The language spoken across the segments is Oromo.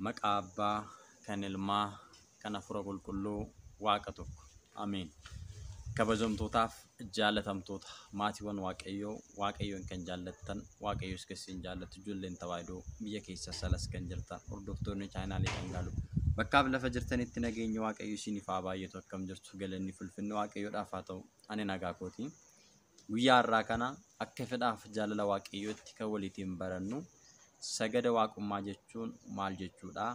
Maqaa Abbaa, kan Ilmaa, kan Hafuura Qulqulluu, Waaqa tokko. Ameen. Kabajamtootaaf jaalatamtoota maatiiwwan Waaqayyoo, Waaqayyoon kan jaallattan, Waaqayyos kan isin jaallatu, ijoolleen tawaahidoo biyya keessa salas kan jirtan, hordoftoonni chaanaalii Dhangaalu. Bakkaaf lafa jirtanitti nageenyi Waaqayyo isiniif haa baay'atu. Akkam jirtu? Galanni fulfinni Waaqayyoodhaaf haa ta'u. Ani nagaa kooti. Guyyaa har'aa kana akka fedhaaf jaalala Waaqayyootti kan waliitiin barannu sagada waaqummaa jechuun maal jechuudha?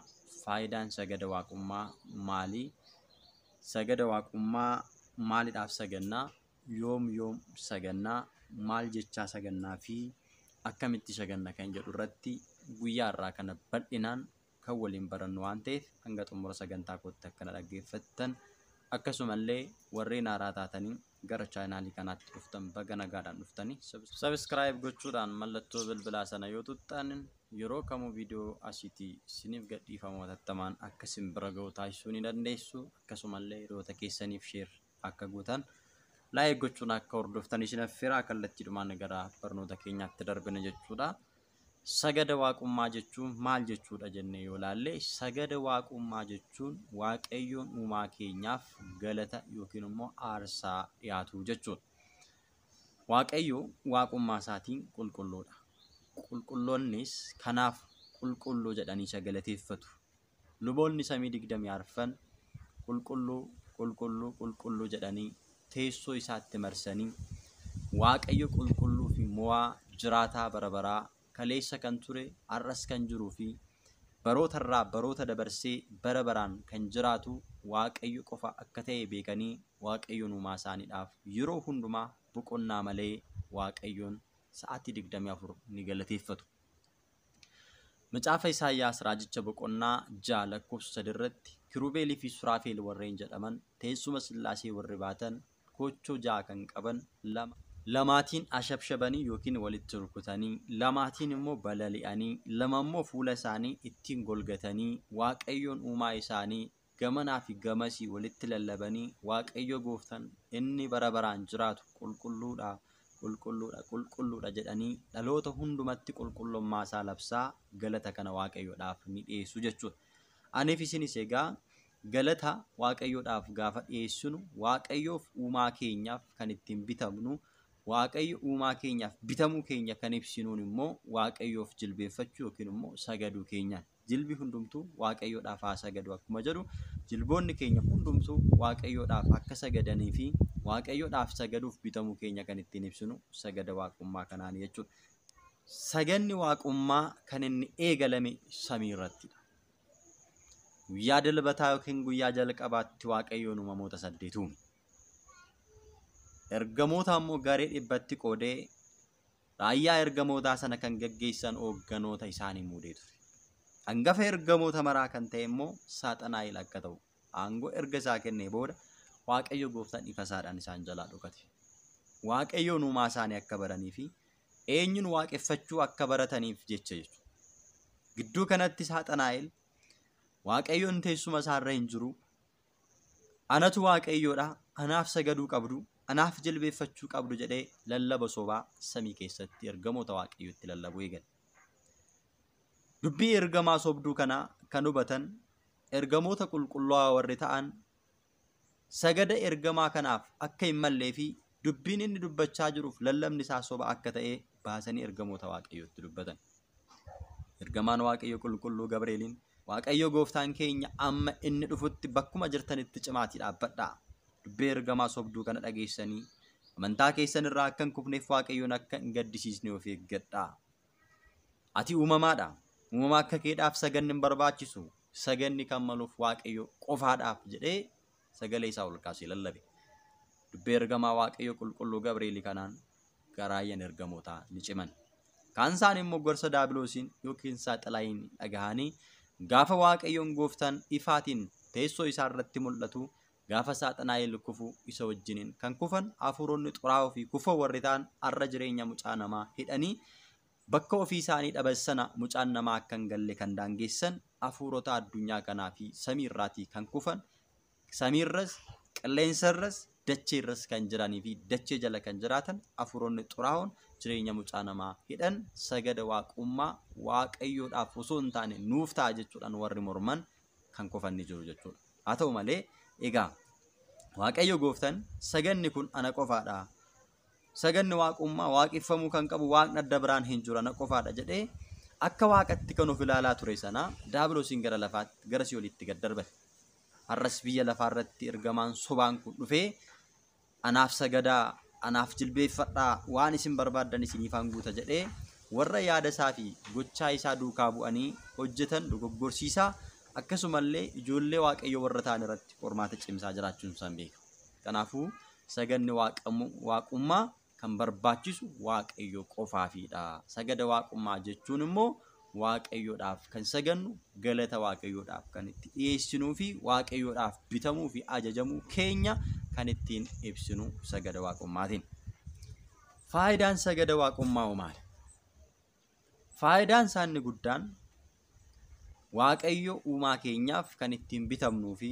Faayidaan sagada waaqummaa maali? Sagada waaqummaa maaliidhaaf sagannaa? Yoom yoom sagannaa? Maal jechaa sagannaa fi akkamitti saganna kan jedhu irratti guyyaa har'aa kana bal'inaan kan waliin barannu waan ta'eef hanga xumura sagantaa kootti akkana dhaggeeffattan, akkasumallee warreen haaraa taatanii gara chaanaalii kanaatti dhuftan baga nagaadhaan dhuftanii sabiskiraayib gochuudhaan mallattoo bilbilaa sana yoo tuqxan yeroo kamuu viidiyoo asiitii isiniif gadhiifamu hatattamaan akka isin bira ga'u taasisuu ni dandeessu. Akkasumallee hiriyoota keessaniif sheer akka gootan, laayik gochuun akka hordoftan isin affeera. Kallattiidhumaan gara barnoota keenyaatti darbina jechuudha. Sagada waaqummaa jechuun maal jechuudha jennee yoo ilaalle, sagada waaqummaa jechuun Waaqayyoon uumaa keenyaaf galata yookiin immoo aarsaa dhiyaatu jechuudha. Waaqayyo waaqummaa isaatiin qulqulluudha. Qulqulloonnis kanaaf qulqulluu jedhanii isa galateeffatu. Luboonni samii 24 qulqulluu, qulqulluu, qulqulluu jedhanii teessoo isaatti marsanii Waaqayyo qulqulluu fi mo'aa jiraataa bara baraa, kaleessa kan ture, har'as kan jiruu fi barootarraa baroota dabarsee bara baraan kan jiraatu Waaqayyo qofa akka ta'e beekanii Waaqayyoon uumaa isaaniidhaaf yeroo hundumaa boqonnaa malee Waaqayyoon sa'aatii 24 ni galateeffatu. Macaafa Isaayyaas raajicha boqonnaa 6 lakkoofsa 3 irratti Kirubeelii fi Suraafeel warreen jedhaman teessuma Sillaasee warri baatan koochoo 6 kan qaban lama lamaatiin ashabshabanii yookiin walitti rukutanii, lamaatiin immoo balali'anii, lama immoo fuula isaanii ittiin golgatanii Waaqayyoon uumaa isaanii gamanaa fi gamasii walitti lallabanii Waaqayyo gooftaan inni bara baraan jiraatu qulqulluudha, qulqulluudha, qulqulluudha jedhanii dhaloota hundumatti qulqullummaa isaa labsaa galata kana Waaqayyoodhaaf ni dhiyeessu jechuudha. Aniif isinis egaa galata Waaqayyoodhaaf gaafa dhiyeessinu Waaqayyoof uumaa keenyaaf kan ittiin bitamnu, Waaqayyo uumaa keenyaaf bitamuu keenya kan ibsinuun immoo Waaqayyoof jilbeeffachuu yookiin immoo sagaduu keenyaan. Jilbi hundumtuu Waaqayyoodhaaf haa sagadu akkuma jedhu, jilboonni keenya hundumtuu Waaqayyoodhaaf akka sagadanii fi Waaqayyoodhaaf sagaduuf bitamuu keenya kan ittiin ibsinu sagada waaqummaa kanaani jechuudha. Saganni waaqummaa kan inni eegalame samii irrattidha. Guyyaa dilbataa yookiin guyyaa jalqabaatti Waaqayyoon uumamoota 8 uume. Ergamoota immoo garee 100tti qoodee raayyaa ergamootaa sana kan gaggeessan hoogganoota isaanii muudee ture. Hangafa ergamoota maraa kan ta'e immoo Saaxanaa'el akka ta'u aangoo erga isaa kennee booda Waaqayyo gooftaan ifa isaadhaan isaan jalaa dhokate. Waaqayyoon uumaa isaanii akka baranii fi eenyuun waaqeffachuu akka barataniif jecha jechuudha. Gidduu kanatti Saaxanaa'el Waaqayyoon teessuma isaarra hin jiru, anatu Waaqayyoodha, anaaf sagaduu qabdu, anaaf jilbeeffachuu qabdu jedhee lallaba sobaa samii keessatti ergamoota Waaqayyootti lallabuu eegale. Dubbii ergamaa sobduu kanaa kan hubatan ergamoota qulqullaa'aa warri ta'an sagada ergamaa kanaaf akka hin mallee fi dubbiin inni dubbachaa jiruuf lallabni isaa soba akka ta'e baasanii ergamoota Waaqayyootti dubbatan. Ergamaan Waaqayyo qulqulluu Gabreeliin, Waaqayyo gooftaan keenya amma inni dhufutti bakkuma jirtanitti cimaatii dhaabbadhaa. Dubbii ergamaa sobduu kana dhageessanii amantaa keessan irraa akka hin kufneef Waaqayyoon akka hin gaddisiisne of eeggadhaa. Ati uumamaadha. Uumama akka keedhaaf saganni hin barbaachisu. Saganni kan maluuf Waaqayyo qofaadhaaf jedhee sagalee isaa ol kaasee lallabe. Dubbii ergamaa Waaqayyo qulqulluu Gabreelii kanaan garaayyan ergamootaa ni ciman. Kaan isaan immoo gorsa Daabiloosiin yookiin Saaxilaayiin dhagahanii gaafa Waaqayyoon gooftaan ifaatiin teessoo isaa irratti mul'atu, gaafa Saaxanaa'el kufu isa wajjiniin kan kufan hafuuronni xuraa'oo fi kufoo warri ta'an har'a jireenya mucaa namaa hidhanii bakka ofii isaanii dhaban sana mucaan namaa akka hin galle kan daangeessan hafuurota addunyaa kanaa fi samiirraatii kan kufan, samiirras qilleensarras dachee irras kan jiranii fi dachee jala kan jiraatan hafuuronni xuraa'oon jireenya mucaa namaa hidhan sagada waaqummaa waaqayyoodhaaf osoo hin taane nuuf ta'a jechuudhaan warri morman kan kofan ni jiru jechuudha. Haa ta'u malee egaa Waaqayyo gooftaan saganni kun ana qofaadha. Saganni waaqummaa waaqeffamuu kan qabu waaqni adda biraan hin jiru ana qofaadha jedhee akka waaqatti kan of ilaalaa ture sana daabiloosiin gara lafaatti gara si'oolitti gad darbate. Har'as biyya lafaarratti ergamaan sobaan kun dhufee anaaf sagadaa, anaaf jilbeeffadhaa, waan isin barbaaddan isiniifan guuta jedhee warra yaada isaa fi gochaa isaa duukaa bu'anii hojjetan dogoggorsiisaa akkasumallee ijoollee waaqayyoo warra ta'an irratti qormaata cimsaa jiraachuun isaan beeka. Kanaafuu saganni waaqummaa kan barbaachisu waaqayyo qofaafiidha. Sagada waaqummaa jechuun immoo waaqayyoodhaaf kan sagannu, galata waaqayyoodhaaf kan itti dhiyeessinuu fi waaqayyoodhaaf bitamuu fi ajajamuu keenya kan ittiin ibsinu sagada waaqummaatiin. Faayidaan sagada waaqummaa hoo maali? Faayidaan isaa inni guddaan waaqayyo uumaa keenyaaf kan ittiin bitamnuu fi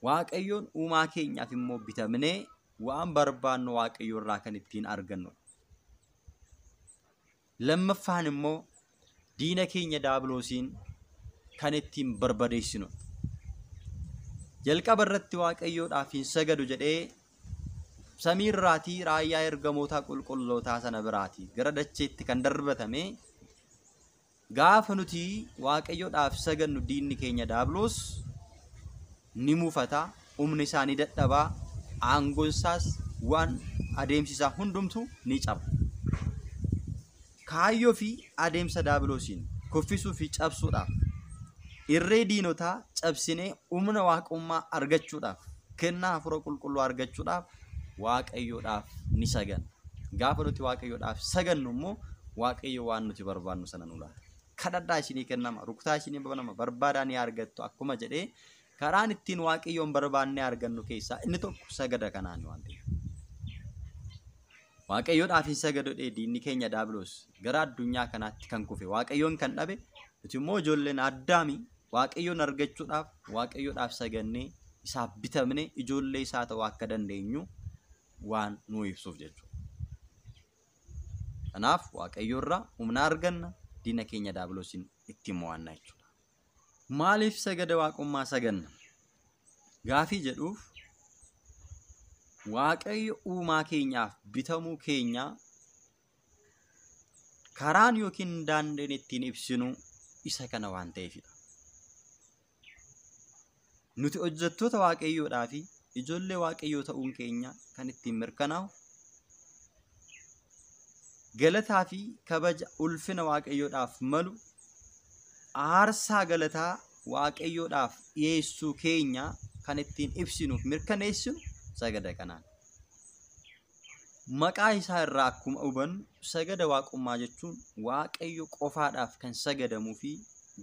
waaqayyoon uumaa keenyaaf immoo bitamnee waan barbaannu waaqayyo irraa kan ittiin argannudha. Lammaffaan immoo diina keenya daabiloosiin kan ittiin barbadeessinudha. Jalqaba irratti waaqayyoodhaaf hin sagadu jedhee samiirraatii raayyaa ergamootaa qulqullootaa sana biraatii gara dacheetti kan darbatame gaafa nuti waaqayyoodhaaf sagannu diinni keenya daabiloos ni mufata, humni isaa ni dadhabaa, aangoon isaas waan adeemsisaa hundumtu ni caba. Kaayyoo fi adeemsa daabiloosiin kuffisuu fi cabsuudhaaf irree diinotaa cabsinee humna waaqummaa argachuudhaaf kennaa hafuura qulqulluu argachuudhaaf waaqayyoodhaaf ni saganna. Gaafa nuti waaqayyoodhaaf sagannu immoo waaqayyo waan nuti barbaannu sana nu laata. Kadhadhaa isinii kennama, rukutaa isinii banama, barbaadaa ni argattu akkuma jedhee karaan ittiin waaqayyoon barbaannee argannu keessaa inni tokko sagada kanaan waan ta'eef. Waaqayyoodhaaf hin sagadu jedhee diinni keenya daabiloos gara addunyaa kanaatti kan kufe waaqayyoon kan dhabe nuti immoo ijoolleen addaami waaqayyoon argachuudhaaf waaqayyoodhaaf sagannee isaaf bitamne ijoollee isaa ta'uu akka dandeenyu waan nu ibsuuf jechuudha. Kanaaf waaqayyoorraa humna arganna, diina keenya daabiloosiin ittiin mo'anna jechuudha. Maaliif sagada waaqummaa saganna? Gaafii jedhuuf waaqayyo uumaa keenyaaf bitamuu keenya karaan yookiin daandeen ittiin ibsinu isa kana waan ta'eefidha. Nuti hojjettoota waaqayyoodhaa fi ijoollee waaqayyoo ta'uun keenya kan ittiin mirkanaa'u galataa fi kabaja ulfina waaqayyoodhaaf malu aarsaa galataa waaqayyoodhaaf dhiyeessuu keenya kan ittiin ibsinuuf mirkaneessinu sagada kanaan. Maqaa isaa irraa akkuma hubannu sagada waaqummaa jechuun waaqayyo qofaadhaaf kan sagadamuu fi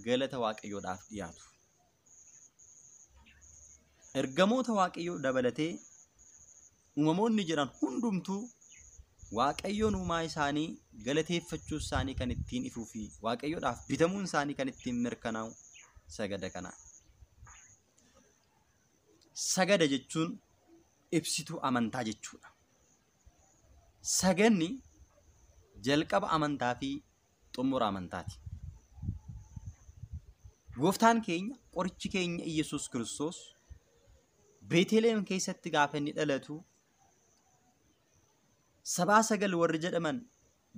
galata waaqayyoodhaaf dhiyaatu. Ergamoota waaqayyoo dabalatee uumamoonni jiran hundumtuu waaqayyoon uumaa isaanii galateeffachuu isaanii kan ittiin ifuu fi waaqayyoodhaaf bitamuun isaanii kan ittiin mirkanaa'u sagada kanaan. Sagada jechuun ibsituu amantaa jechuudha. Saganni jalqaba amantaa fi xumura amantaati. Gooftaan keenya qorichi keenya Iyyasuus Kiristoos Beeteleem keessatti gaafa inni dhalatu 79 warri jedhaman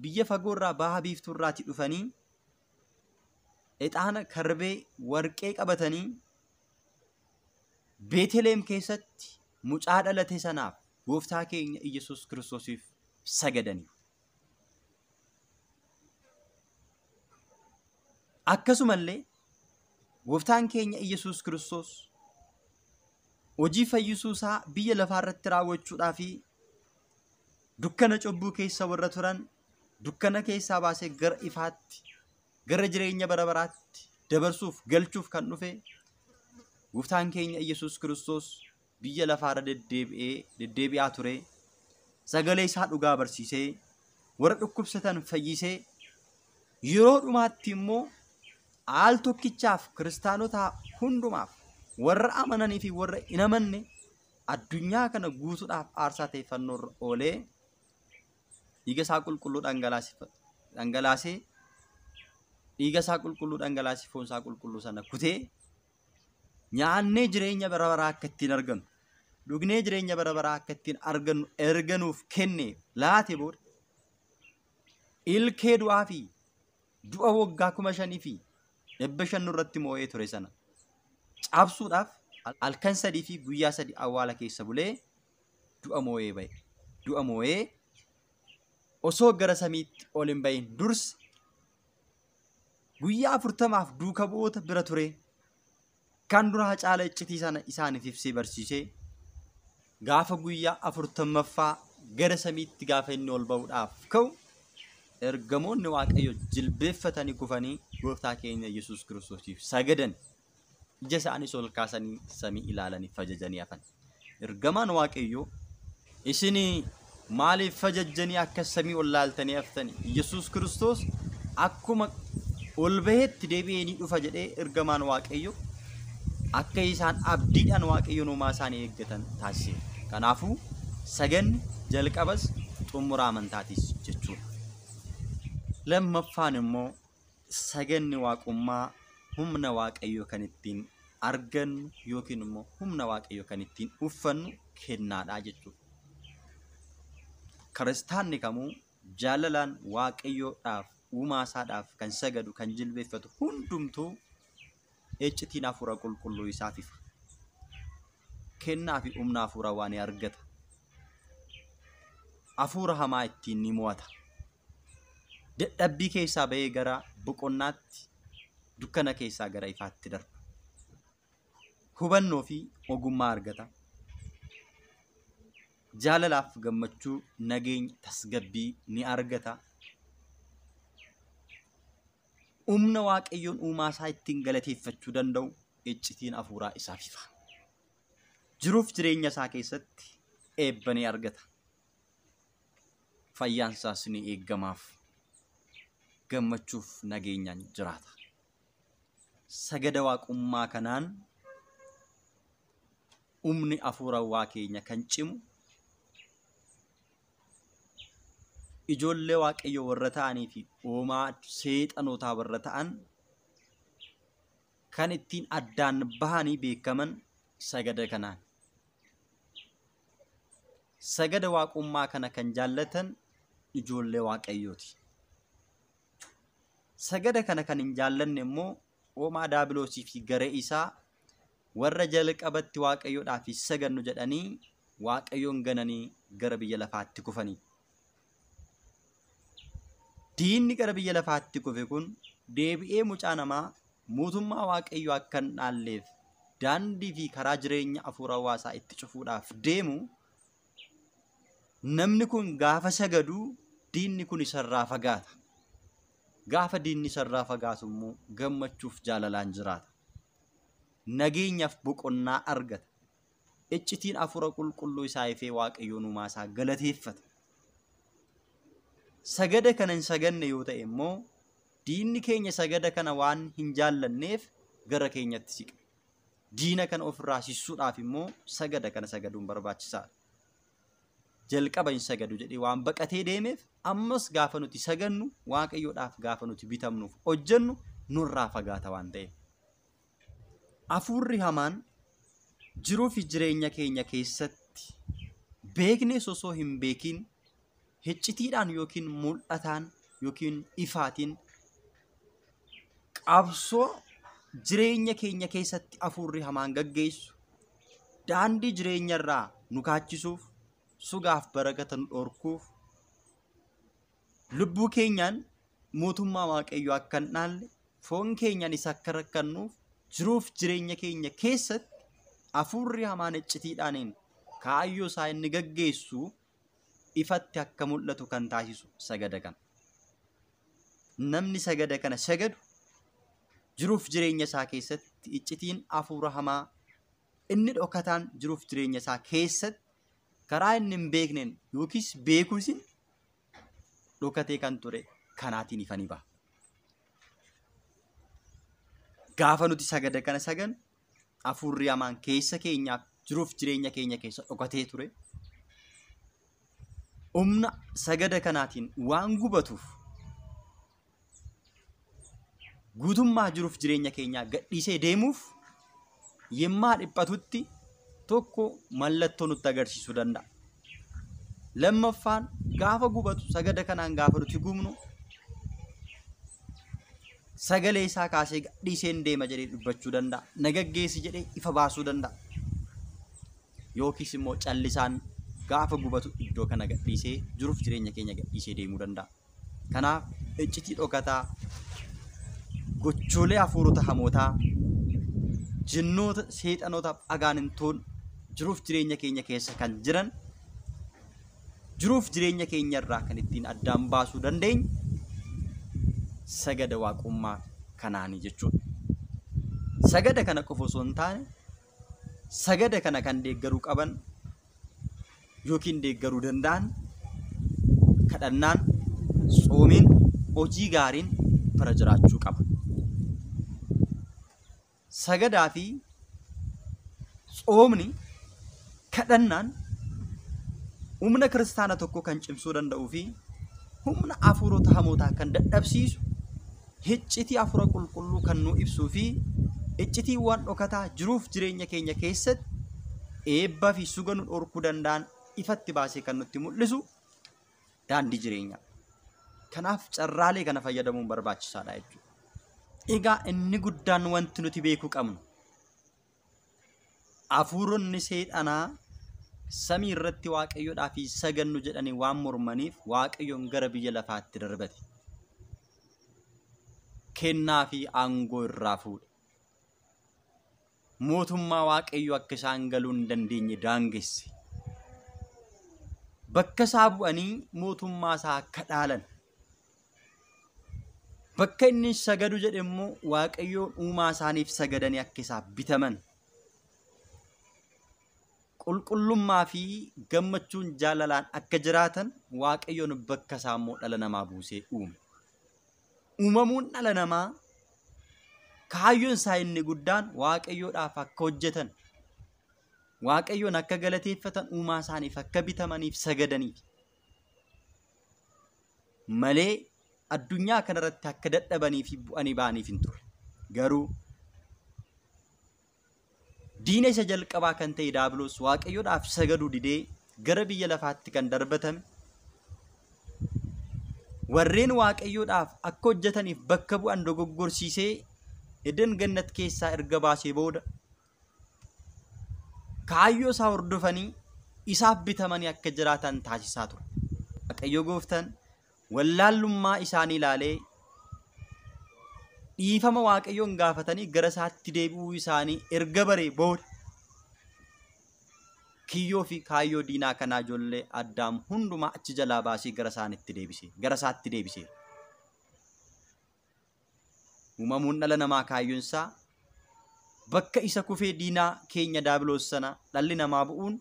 biyya fagoorraa baha biiftuurraatii dhufanii ixaana karbee warqee qabatanii Beeteleem keessatti mucaa dhalate sanaaf gooftaa keenya Iyyasuus Kiristoosiif sagadaniiru. Akkasumallee gooftaan keenya Iyyasuus Kiristoos hojii fayyisuu isaa biyya lafaarratti raawwachuudhaa fi dukkana cubbuu keessa warra turan dukkana keessaa baasee gara ifaatti gara jireenya bara baraatti dabarsuuf galchuuf kan dhufe gooftaan keenya Iyyasuus Kiristoos biyya lafaarra deddeebi'aa ture. Sagalee isaa dhugaa barsiisee warra dhukkubsatan fayyisee yeroo dhumaatti immoo al tokkichaaf kiristaanota hundumaaf warra amananii fi warra hin amanne addunyaa kana guutuudhaaf aarsaa ta'e fannoorra oolee dhiiga isaa qulqulluu dhangalaasee dhiiga isaa qulqulluu dhangalaasee foon isaa qulqulluu sana kutee nyaannee jireenya bara baraa akka ittiin argannu, dhugnee jireenya bara baraa akka ittiin argannu erga nuuf kenne laate booda ilkee du'aa fi du'a waggaa 5,500 nurratti moo'ee ture sana cabsuudhaaf halkan 3 fi guyyaa 3 awwaala keessa bulee du'a moo'ee ba'e. Du'a moo'ee osoo gara samiitti ol hin bahin dursa guyyaa 40 duuka bu'oota bira ture kan duraa caala iccitii sana isaaniif ibsee barsiisee gaafa guyyaa 40ffaa gara samiitti gaafa inni ol ba'uudhaaf ka'u ergamoonni Waaqayyo jilbeeffatanii kufanii gooftaa keenya Yesuus Kiristoosiif sagadan. Ija isaaniis ol kaasanii samii ilaalanii fajajanii hafan. Ergamaan Waaqayyoo isin maaliif fajajjanii akka samii ol laaltanii haftani? Yesuus Kiristoos akkuma ol bahetti deebi'ee ni dhufa jedhee ergamaan Waaqayyo akka isaan abdiidhaan Waaqayyoon uumaa isaanii eeggatan taasise. Kanaafuu saganni jalqabas xumura amantaatis jechuudha. Lammaffaan immoo saganni waaqummaa humna Waaqayyoo kan ittiin argannu yookiin immoo humna Waaqayyoo kan ittiin uffannu kennaadha jechuudha. Kiristaanni kamuu jaalalaan Waaqayyoodhaaf uumaa isaadhaaf kan sagadu kan jilbeeffatu hundumtuu iccitiin hafuura qulqulluu isaaf ifa. Kennaa fi humna hafuura waa ni argata. Hafuura hamaa ittiin ni mo'ata. Dadhabbii keessaa bahee gara boqonnaatti, dukkana keessaa gara ifaatti darba. Hubannoo fi ogummaa argata. Jaalalaaf gammachuu, nageenya, tasgabbii ni argata. Humna Waaqayyoon uumaa isaa ittiin galateeffachuu danda'u iccitiin hafuuraa isaaf ifa. Jiruuf jireenya isaa keessatti eebba ni argata. Fayyaan isaas ni eeggamaaf. Gammachuuf nageenyaan jiraata. Sagada waaqummaa kanaan humni hafuurawaa keenya kan cimu ijoollee Waaqayyoo warra ta'anii fi uumaa seexanootaa warra ta'an kan ittiin addaan bahanii beekaman sagada kanaan. Sagada waaqummaa kana kan jaallatan ijoollee Waaqayyooti. Sagada kana kan hin jaallanne immoo uumaa daabiloosii fi garee isaa warra jalqabatti Waaqayyoodhaaf sagannu jedhanii Waaqayyoon gananii gara biyya lafaatti kufanii. Diinni gara biyya lafaatti kufe kun deebi'ee mucaa namaa mootummaa Waaqayyoo akka hin dhaalleef daandii fi karaa jireenya hafuura hawaasaa itti cufuudhaaf deemu namni kun gaafa sagadu diinni kun isarraa fagaata. Gaafa diinni isarraa fagaatu immoo gammachuuf jaalalaan jiraata. Nageenyaaf boqonnaa argata. Iccitiin hafuura qulqulluu isaa ifee Waaqayyoon uumaa isaa galateeffata. Sagada kana hin saganne yoo ta'e immoo diinni keenya sagada kana waan hin jaallanneef gara keenyatti siqa. Diina kana ofirraa sissuudhaaf immoo sagada kana sagaduun barbaachisaadha. Jalqaba hin sagadu jedhee waan baqatee deemeef ammas gaafa nuti sagannu Waaqayyoodhaaf gaafa nuti bitamnuuf hojjennu nurraa fagaata waan ta'eef. Hafuurri hamaan jiruu fi jireenya keenya keessatti beeknes osoo hin beekin hiccitiidhaan yookiin mul'ataan yookiin ifaatiin qabsoo jireenya keenya keessatti hafuurri hamaan gaggeessu daandii jireenyarraa nu kaachisuuf, sugaaf barakata nu dhorkuuf, lubbuu keenyaan mootummaa Waaqayyoo akka hin dhaalle, foon keenyaan isa akka rakkannuuf jiruuf jireenya keenya keessatti hafuurri hamaan iccitiidhaaniin kaayyoo isaa inni gaggeessu ifatti akka mul'atu kan taasisu sagada kana. Namni sagada kana sagadu jiruuf jireenya isaa keessatti iccitiin hafuura hamaa inni dhokataan jiruuf jireenya isaa keessatti karaa inni hin beekneen yookiis beekuusin dhokatee kan ture kanaatiin ifa ni ba'a. Gaafa nuti sagada kana sagannu hafuurri hamaan keessa keenyaaf jiruuf jireenya keenya keessa dhokatee ture humna sagada kanaatiin waan gubatuuf guutummaa jiruuf jireenya keenyaa gadhiisee deemuuf yemmaa dhiphatutti tokko mallattoo nutti agarsiisuu danda'a. Lammaffaan gaafa gubatu sagada kanaan gaafa nuti gubnu sagalee isaa kaasee gadhiiseen deema jedhee dubbachuu danda'a. Na gaggeessi jedhee ifa baasuu danda'a. Yookiis immoo callisaan gaafa gubatu iddoo kana gadhiisee jiruuf jireenya keenya gadhiisee deemuu danda'a. Kanaaf iccitii dhokataa gochoolee hafuurota hamootaa jinnoota seexanoota agaanintoon jiruuf jireenya keenya keessa kan jiran jiruuf jireenya keenya irraa kan ittiin addaan baasuu dandeenyu sagada waaqummaa kanaanii jechuudha. Sagada kana qofa osoo hin taane sagada kana kan deeggaruu qaban yookiin deeggaruu danda'an kadhannaan, tsoomiin, hojii gaariin bira jiraachuu qaba. Sagadaa fi tsoomni kadhannaan humna kiristaana tokko kan cimsuu danda'uu fi humna hafuurota hamootaa kan dadhabsiisu iccitii hafuura qulqulluu kan nu ibsuu fi iccitiiwwan dhokataa jiruuf jireenya keenya keessatti eebbaa fi suga nu dhorkuu danda'an ifatti baasee kan nutti mul'isu daandii jireenyaa. Kanaaf carraalee kana fayyadamuun barbaachisaadha jechuudha. Egaa inni guddaan wanti nuti beekuu qabnu hafuuronni seexanaa samii irratti waaqayyoodhaaf sagannu jedhanii waan mormaniif waaqayyoon gara biyya lafaatti darbate. Kennaa fi aangoo irraa fuudhe. Mootummaa waaqayyoo akka isaan galuu hin dandeenye daangesse. Bakka isaa bu'anii mootummaa isaa akka dhaalan. Bakka inni sagadu jedhe immoo waaqayyoon uumaa isaaniif sagadanii akka isaaf bitaman. Qulqullummaa fi gammachuun jaalalaan akka jiraatan waaqayyoon bakka isaa immoo dhala namaa buusee uume. Uumamuun dhala namaa kaayyoon isaa inni guddaan waaqayyoodhaaf akka hojjetan, waaqayyoon akka galateeffatan, uumaa isaaniif akka bitamaniif sagadaniif malee addunyaa kanarratti akka dadhabanii fi bu'anii ba'aniif hin turre. Garuu diina isa jalqabaa kan ta'e Daabiloos waaqayyoodhaaf sagaduu didee gara biyya lafaatti kan darbatame warreen waaqayyoodhaaf akka hojjetaniif bakka bu'an dogoggorsiisee Eden gannat keessaa erga baasee booda kaayyoo isaa hordofanii isaaf bitamanii akka jiraatan taasisaa ture. Waaqayyo gooftaan wallaallummaa isaanii ilaalee dhiifama waaqayyoon gaafatanii gara isaatti deebi'uu isaanii erga baree booda kiyyoo fi kaayyoo diinaa kanaa ijoollee Addaam hundumaa achi jalaa baasee gara isaanitti deebise, gara isaatti deebise. Uumamuun dhala namaa kaayyoon isaa bakka isa kufee diinaa keenya Daabiloos sana dhalli namaa bu'uun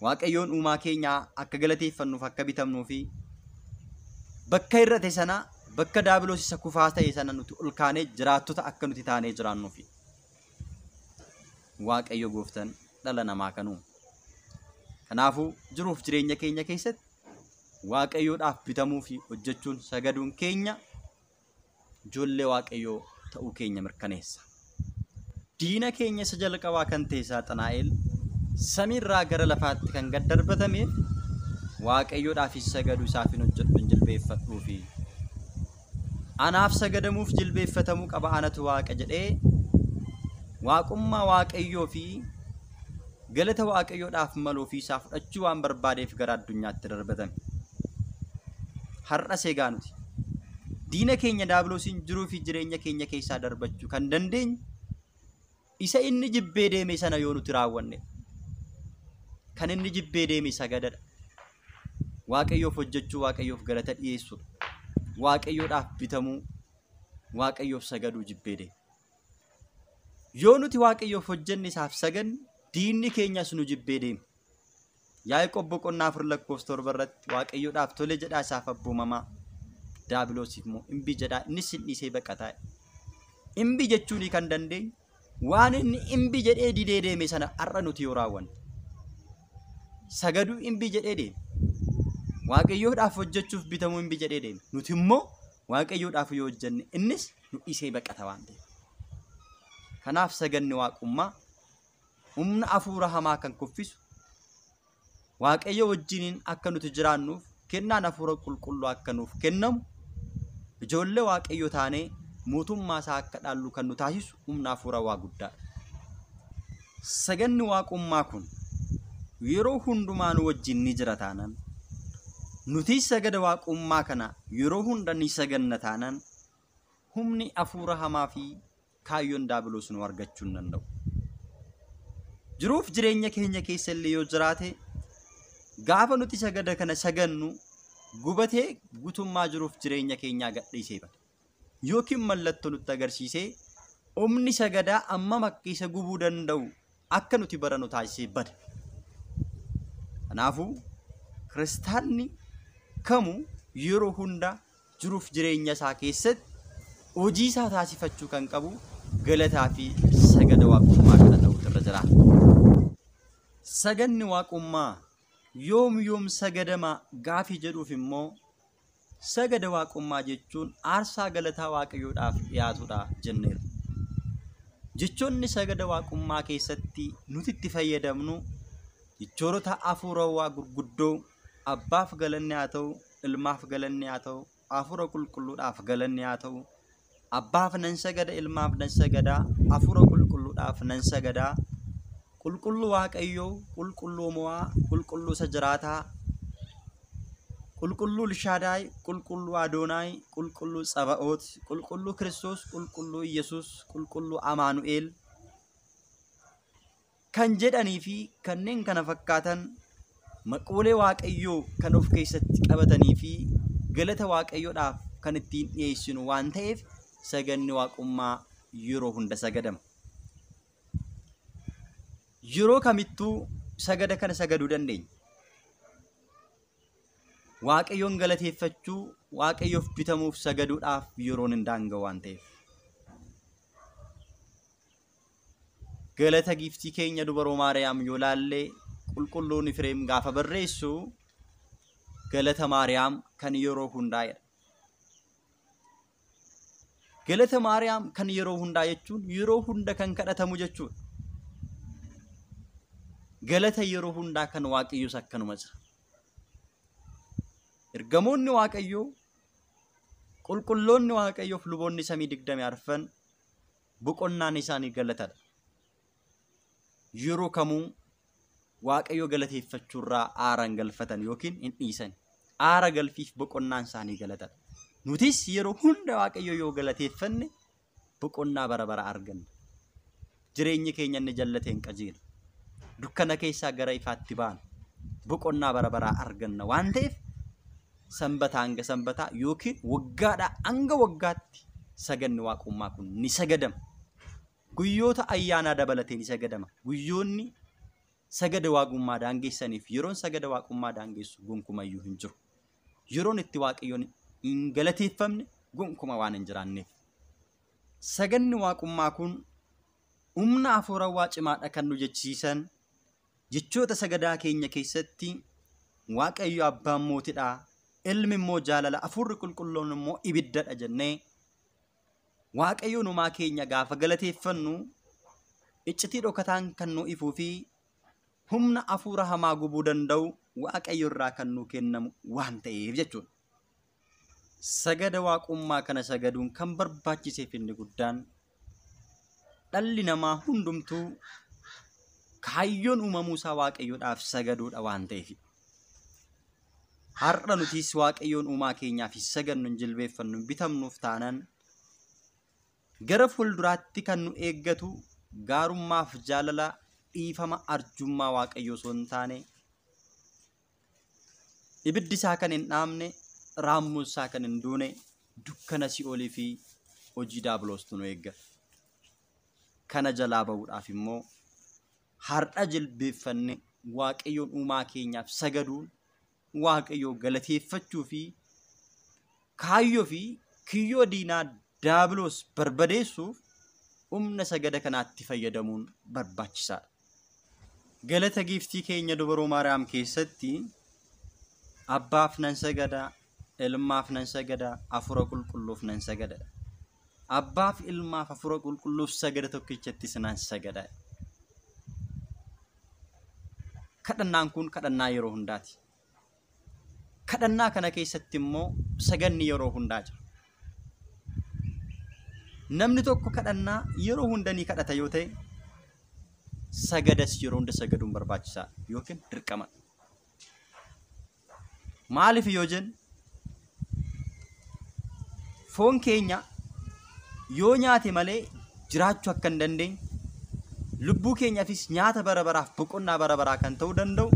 waaqayyoon uumaa keenyaa akka galateeffannuuf akka bitamnuu fi bakka hir'ate sana bakka Daabiloos isa kufaa ta'e sana nuti ol kaanee jiraattota akka nuti taanee jiraannuufi. Waaqayyo gooftaan dhala namaa kan uume. Kanaafuu jiruuf jireenya keenya keessatti waaqayyoodhaaf bitamuu fi hojjechuun sagaduun keenya ijoollee waaqayyoo ta'uu keenya mirkaneessa. Diina keenya isa jalqabaa kan ta'e Saaxanaa'el samiirraa gara lafaatti kan gad darbatameef waaqayyoodhaaf sagaduu isaaf hin hojjedhu hin jilbeeffadhuu fi anaaf sagadamuuf jilbeeffatamuu qaba anatu waaqa jedhee waaqummaa waaqayyoo fi galata waaqayyoodhaaf malu ofii isaa fudhachuu waan barbaadeef gara addunyaatti darbatame. Har'as egaa nuti diina keenya Daabiloosiin jiruu fi jireenya keenya keessaa darbachuu kan dandeenyu isa inni jibbee deeme sana yoo nuti raawwanne. Kan inni jibbee deeme sagadadha. Waaqayyoof hojjechuu, waaqayyoof galata dhiyeessuudha. Waaqayyoodhaaf bitamuu, waaqayyoof sagaduu jibbee deeme. Yoo nuti waaqayyoof hojjenne isaaf saganne diinni keenyas nu jibbee deema. Yaaqoob boqonnaa 4 lakkoofsa 7 irratti waaqayyoodhaaf tole jedhaa isaaf abboomamaa, Daabiloosiif immoo imbii jedhaa innis hin dhiisee baqataa. Imbii jechuun kan dandeenyu Waan inni imbi jedhee didee deeme sana har'a nuti yoo raawwanne. Sagaduu imbi jedhee deeme. Waaqayyoodhaaf hojjechuuf bitamuu imbi jedhee deeme. Nuti immoo Waaqayyoodhaaf yoo hojjenne innis nu dhiisee baqata waan ta'eef. Kanaaf saganni waaqummaa humna hafuura hamaa kan kuffisu, Waaqayyo wajjiniin akka nuti jiraannuuf kennaan hafuura qulqulluu akka nuuf kennamu, ijoollee Waaqayyo taanee mootummaa isaa akka dhaallu kan nu taasisu humna hafuura waa guddaadha. Saganni waaqummaa kun yeroo hundumaa nu wajjin ni jira taanaan, nuti sagada waaqummaa kana yeroo hunda ni saganna taanaan, humni hafuura hamaa fi kaayyoon daabiloos nu argachuu hin danda'u. Jiruuf jireenya keenya keessa illee yoo jiraate, gaafa nuti sagada kana sagannu gubatee guutummaa jiruuf jireenya keenyaa gadhiisee bada. Yookiin mallattoo nutti agarsiisee humni sagadaa ammam akka isa gubuu danda'u akka nuti barannu taasisee bada. Kanaafuu kiristaanni kamuu yeroo hunda jiruuf jireenya isaa keessatti hojii isaa taasifachuu kan qabu galataa fi sagada waaqummaa kana ta'utu irra jira. Saganni waaqummaa yoom yoom sagadama gaafii jedhuuf immoo sagada waaqummaa jechuun aarsaa galataa waaqayyoodhaaf dhiyaatudha jenneerra. Jechoonni sagada waaqummaa keessatti nuti itti fayyadamnu jechoota hafuurawaa gurguddoo abbaaf galanni haa ta'u, ilmaaf galanni haa ta'u, hafuura qulqulluudhaaf galanni haa ta'u, abbaaf nan sagada, ilmaaf nan sagada, hafuura qulqulluudhaaf nan sagada, qulqulluu waaqayyoo, qulqulluu mo'aa, qulqulluu isa jiraataa, qulqulluu Elshaadaay, qulqulluu Adoonaay, qulqulluu Tsaba'oot, qulqulluu Kiristoos, qulqulluu Iyyasuus, qulqulluu Amaanu'eel kan jedhanii fi kanneen kana fakkaatan maqoolee waaqayyoo kan of keessatti qabatanii fi galata waaqayyoodhaaf kan ittiin dhiyeessinu waan ta'eef saganni waaqummaa yeroo hunda sagadama. Yeroo kamittuu sagada kana sagaduu dandeenya. Waaqayyoon galateeffachuu, waaqayyoof bitamuuf sagaduudhaaf yeroon hin daanga'u waan ta'eef. Galata giiftii keenya dubaroo Maariyaam yoo laallee qulqulluun Efreem gaafa barreessu galata Maariyaam kan yeroo hundaa jedha. Galata Maariyaam kan yeroo hundaa jechuun yeroo hunda kan kadhatamu jechuudha. Galata yeroo hundaa kan Waaqayyoos akkanuma jira. Ergamoonni Waaqayyoo, qulqulloonni Waaqayyoof luboonni samii 24 boqonnaan isaanii galatadha. Yeroo kamuu Waaqayyoo galateeffachuurraa aara hin galfatan yookiin hin dhiisan. Aara galfiif boqonnaan isaanii galatadha. Nutis yeroo hunda Waaqayyoo yoo galateeffanne boqonnaa bara bara arganna. Jireenyi keenya inni jallate hin qajeelu. Dukkana keessaa gara ifaatti baana. Boqonnaa bara baraa arganna waan ta'eef sanbataa hanga sanbataa yookiin waggaadhaa hanga waggaatti saganni waaqummaa kun ni sagadama. Guyyoota ayyaanaa dabalatee ni sagadama. Guyyoonni sagada waaqummaa daangeessaniif yeroon sagada waaqummaa daangeessu gonkumayyuu hin jiru. Yeroon itti waaqayyoon hin galateeffamne gonkuma waan hin jiraanneef. Saganni waaqummaa kun humna hafuurawaa cimaadha kan nu jechisiisan jechoota sagadaa keenya keessatti Waaqayyo abbaan mootiidha, ilmi immoo jaalala, hafuurri qulqulluun immoo ibiddadha jennee Waaqayyo numaa keenya gaafa galateeffannu iccitii dhokataan kan nu ifuu fi humna hafuura hamaa gubuu danda'u Waaqayyo irraa kan nu kennamu waan ta'eef jechuudha. Sagada waaqummaa kana sagaduun kan barbaachiseef inni guddaan dhalli namaa hundumtuu kaayyoon uumamuu isaa Waaqayyoodhaaf sagaduudha waan ta'eef. Har'a nutis Waaqayyoon uumaa keenyaaf hin sagannu, hin jilbeeffannu, hin bitamnuuf taanaan gara fuulduraatti kan nu eeggatu gaarummaaf jaalala dhiifama arjummaa Waaqayyoo osoo hin taane ibiddi isaa kan hin dhaamne, raammoon isaa kan hin duune dukkana si'oolii fi hojii daabiloostu nu eeggata. Kana jalaa ba'uudhaaf immoo har'a jilbeeffanne Waaqayyoon uumaa keenyaaf sagaduun Waaqayyoo galateeffachuu fi kaayyoo fi kiyyoo diinaa daabiloos barbadeessuuf humna sagada kanaatti fayyadamuun barbaachisaadha. Galata giiftii keenya dubaroo Maariyaam keessatti Abbaaf nan sagada, Ilmaaf nan sagada, Hafuura Qulqulluuf nan sagada. Abbaaf, Ilmaaf, Hafuura Qulqulluuf sagada tokkichattis nan sagada. Kadhannaan kun kadhannaa yeroo hundaati. Kadhannaa kana keessatti immoo saganni yeroo hundaa jira. Namni tokko kadhannaa yeroo hunda ni kadhata yoo ta'e, sagadas yeroo hunda sagaduun barbaachisaa yookiin dirqama. Maaliif yoo jennu, foon keenya yoo nyaate malee jiraachuu akka hin dandeenye, lubbuu keenyaafis nyaata bara baraaf boqonnaa bara baraa kan ta'uu danda'u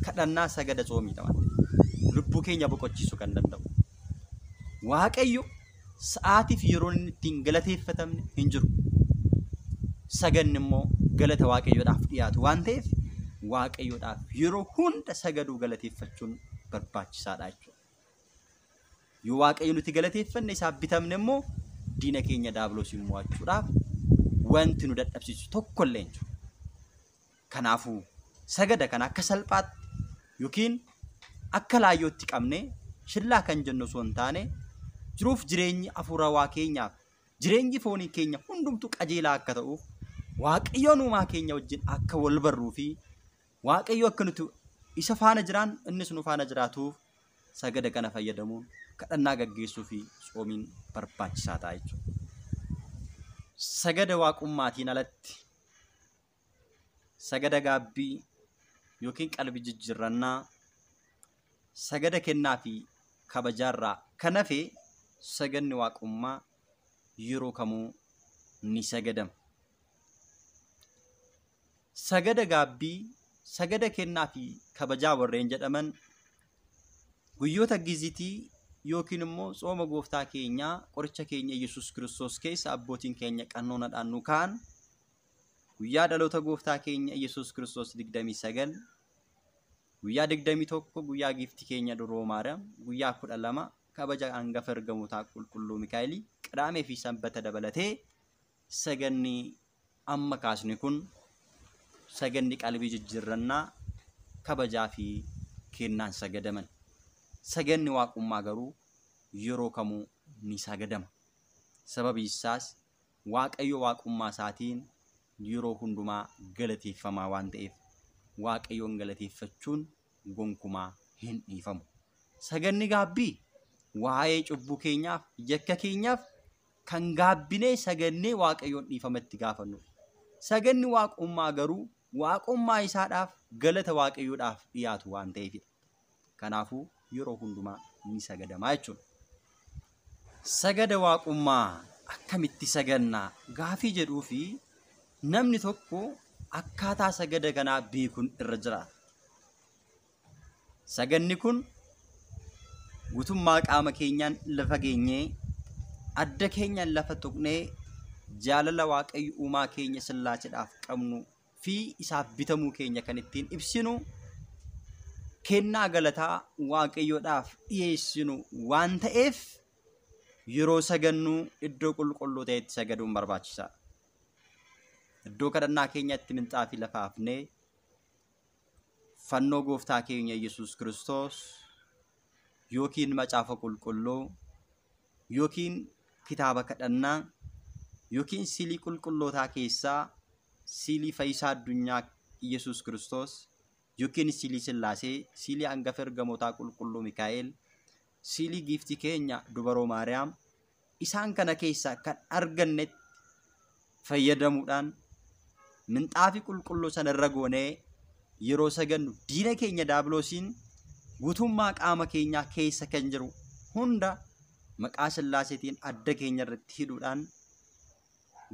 kadhannaa sagada tsoomiidha waan ta'eef. Lubbuu keenya boqochiisuu kan danda'u. Waaqayyo sa'aatiif yeroo inni ittiin galateeffatamne hin jiru. Saganni immoo galata Waaqayyoodhaaf dhiyaatu waan ta'eef Waaqayyoodhaaf yeroo hunda sagaduu galateeffachuun barbaachisaadha jechuudha. Yoo Waaqayyo nuti galateeffanne isaaf bitamne immoo diina keenya daabiloosiin mo'achuudhaaf wanti nu dadhabsiisu tokko illee hin jiru. Kanaafuu sagada kana akka salphaatti yookiin akka laayyootti qabnee shillaa kan jennu osoo hin taane jiruuf jireenyi hafuurawaa keenyaaf jireenyi foonii keenya hundumtuu qajeelaa akka ta'uuf Waaqayyoon uumaa keenya wajjin akka wal barruu fi Waaqayyo akka nuti isa faana jiraan innis nu faana jiraatuuf sagada kana fayyadamuun kadhannaa gaggeessuu fi tsoomiin barbaachisaa ta'a jechuudha. Sagada waaqummaatiin alatti sagada gaabbii yookiin qalbii jijjiirrannaa, sagada kennaa fi kabajaarraa kan hafe saganni waaqummaa yeroo kamuu ni sagadama. Sagada gaabbii, sagada kennaa fi kabajaa warreen jedhaman guyyoota gizitii yookiin immoo tsooma gooftaa keenyaa qoricha keenya Yesuus Kiristoos keessa abbootiin keenya qannoonadhaan nu ka'an guyyaa dhaloota gooftaa keenya Yesuus Kiristoos 29, guyyaa 21 guyyaa giiftii keenya Duroo Maariyaam, guyyaa 12 kabaja hangafa ergamootaa qulqulluu Mikaa'elii, Qadaamee fi Sanbata dabalatee saganni amma kaasne kun saganni qalbii jijjiirrannaa kabajaa fi kennaan sagadaman. Saganni waaqummaa garuu yeroo kamuu ni sagadama. Sababi isaas Waaqayyo waaqummaa isaatiin yeroo hundumaa galateeffamaa waan ta'eef Waaqayyoon galateeffachuun gonkumaa hin dhiifamu. Saganni gaabbii waa'ee cubbuu keenyaaf, yakka keenyaaf kan gaabbinee sagannee Waaqayyoon dhiifama itti gaafannudha. Saganni waaqummaa garuu waaqummaa isaadhaaf galata Waaqayyoodhaaf dhiyaatu waan ta'eefidha. Kanaafuu yeroo hundumaa ni sagadamaa jechuudha. Sagada waaqummaa akkamitti sagannaa gaafii jedhuu fi namni tokko akkaataa sagada kanaa beekuun irra jiraata. Saganni kun guutummaa qaama keenyaan lafa geenyee adda keenyaan lafa tuqnee jaalala Waaqayyo uumaa keenya Sillaaseedhaaf qabnu fi isaaf bitamuu keenya kan ittiin ibsinu kennaa galataa Waaqayyoodhaaf dhiyeessinu waan ta'eef yeroo sagannuu iddoo qulqulluu ta'etti sagaduun barbaachisaadha. Iddoo kadhannaa keenyatti minxaafii lafa hafnee fannoo gooftaa keenya Yesuus Kiristoos yookiin macaafa qulqulluu yookiin kitaaba kadhannaa yookiin siilii qulqullootaa keessaa siilii fayyisaa addunyaa Yesuus Kiristoos yookiin siilii Sillaasee, siilii hangafa ergamootaa qulqulluu Mikaa'el, siilii giiftii keenya dubaroo Maariyaam isaan kana keessaa kan argannetti fayyadamuudhaan minxaafii qulqulluu sana irra goonee yeroo sagannu diina keenya daabiloosiin guutummaa qaama keenyaa keessa kan jiru hunda maqaa Sillaaseetiin adda keenya irratti hidhuudhaan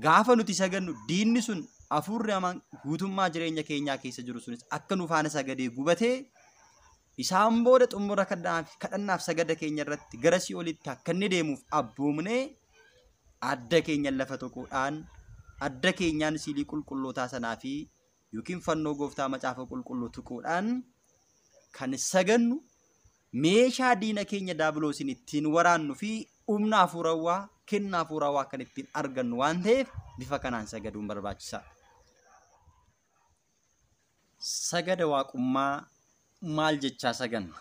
gaafa nuti sagannu diinni sun hafuurri hamaan guutummaa jireenya keenyaa keessa jiru sunis akka nu faana sagadee gubatee isaan booda xumura kadhannaaf sagada keenya irratti gara si'oolitti akka inni deemuuf abboomnee adda keenya lafa tuquudhaan adda keenyaan siilii qulqullootaa sanaa fi yookiin fannoo gooftaa macaafa qulqulluu tuquudhaan kan sagannu meeshaa diina keenya daabiloosiin ittiin waraannu fi humna hafuurawaa kennaa hafuurawaa kan ittiin argannu waan ta'eef bifa kanaan sagaduun barbaachisaadha. Sagada waaqummaa maal jechaa saganna?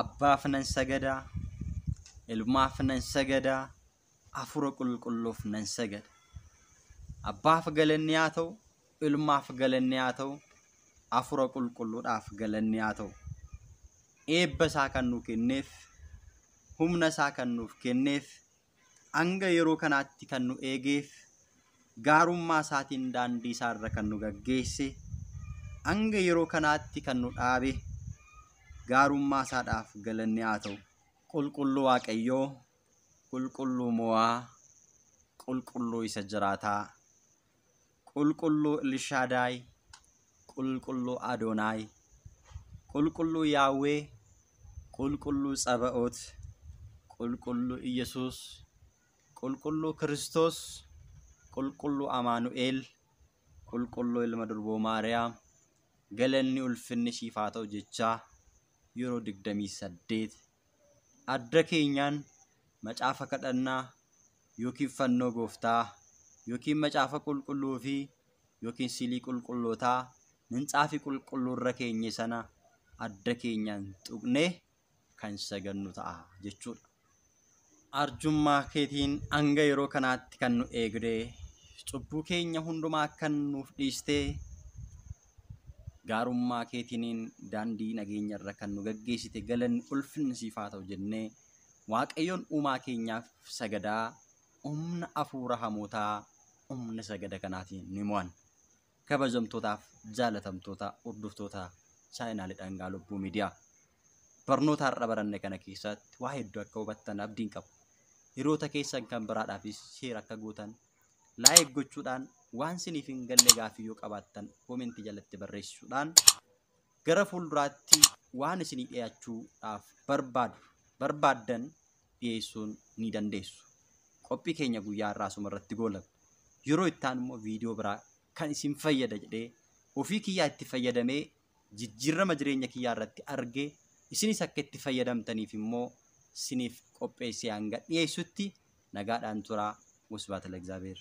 Abbaaf nan sagadaa, Ilmaaf nan sagadaa, Hafuura Qulqulluuf nan sagada. Abbaaf galanni haa ta'u, Ilmaaf galanni haa ta'u, Hafuura Qulqulluudhaaf galanni haa ta'u. Eebba isaa kan nu kenneef, humna isaa kan nuuf kenneef, hanga yeroo kanaatti kan nu eegeef, gaarummaa isaatiin daandii isaa irra kan nu gaggeesse, hanga yeroo kanaatti kan nu dhaabe, gaarummaa isaadhaaf galanni haa ta'u. Qulqulluu Waaqayyoo, qulqulluu mo'aa, qulqulluu isa jiraataa, qulqulluu Elshaadaay, qulqulluu Adoonaay, qulqulluu Yaawwee, qulqulluu Tsaba'oot, qulqulluu Iyyasuus, qulqulluu Kiristoos, qulqulluu Amaanu'el, qulqulluu Ilma Durboo Maariyaam, galanni ulfinni siif haa ta'u jechaa yeroo 28 adda keenyaan macaafa kadhannaa yookiin fannoo gooftaa yookiin macaafa qulqulluu fi yookiin silii qulqullootaa minxaafii qulqulluu irra keenye sana adda keenyaan tuqnee kan sagannu ta'a jechuudha. Arjummaa keetiin hanga yeroo kanaatti kan nu eegdee cubbuu keenya hundumaa kan nuuf dhiistee gaarummaa keetiin daandii nageenya irra kan nu gaggeessite galanni ulfinni siif haa ta'u jennee Waaqayyoon uumaa keenyaaf sagadaa humna hafuura hamootaa humna sagada kanaatiin ni mo'an. Kabajamtootaaf jaalatamtoota hordoftoota chaayinaalee Dhangaa Lubbuu Miidiyaa. Barnoota har'a baranne kana keessatti waa hedduu akka hubattan abdiin qabu. Hiriyoota keessan kan biraadhaafis share akka gootan, like gochuudhaan waan siniif hin galle gaaffii yoo qabaattan koomentii jalatti barreessuudhaan gara fuulduraatti waan isinii dhiyaachuudhaaf barbaaddan dhiyeessuun ni dandeessu. Qophii keenya guyyaa har'aa asuma irratti goolabna. Yeroo itti aanu immoo viidiyoo biraa kan isin fayyada jedhee ofii kiyyaa itti fayyadamee jijjiirama jireenya kiyyaa irratti argee isinis akka itti fayyadamtaniif immoo siniif qopheessee hanga dhiyeessutti nagaadhaan turaa. Wasbaata Lagzaabeer.